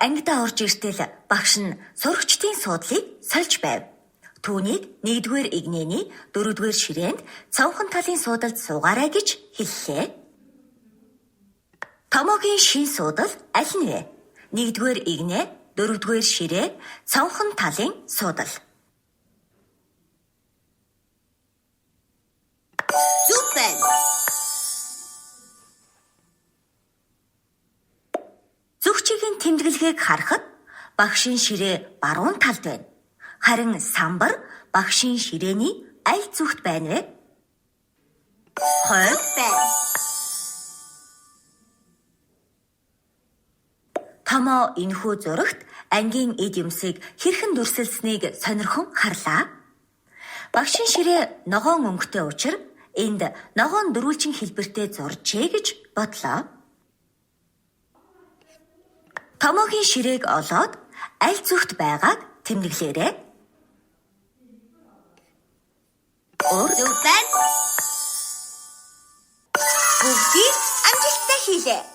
Ангидаа орж иртэл багш нь сурагчдын суудлыг сольж байв. Түүнийг нэгдүгээр эгнээний дөрөвдүгээр ширээнд цонхон талын суудалд суугаарай гэж хэллээ. Томоогийн шинэ суудал аль нь вэ? Нэгдүгээр эгнээ, дөрөвдүгээр ширээ, цонхон талын суудал. Зөв байна. Зүгчигийн тэмдэглэгээг харахад багшийн ширээ баруун талд байна. Харин самбар багшийн ширээний аль зүгт байна вэ? Хойд байна. Томоо энэхүү зурагт ангийн эд юмсыг хэрхэн дүрсэлснийг сонирхон харлаа. Багшийн ширээ ногоон өнгөтэй учир энд ногоон дөрвөлжин хэлбэртэй зуржээ гэж бодлоо. Томоогийн ширээг олоод аль зүгт байгааг тэмдэглээрэй. Зөв байна. Бүгдийг амжилттай хийлээ.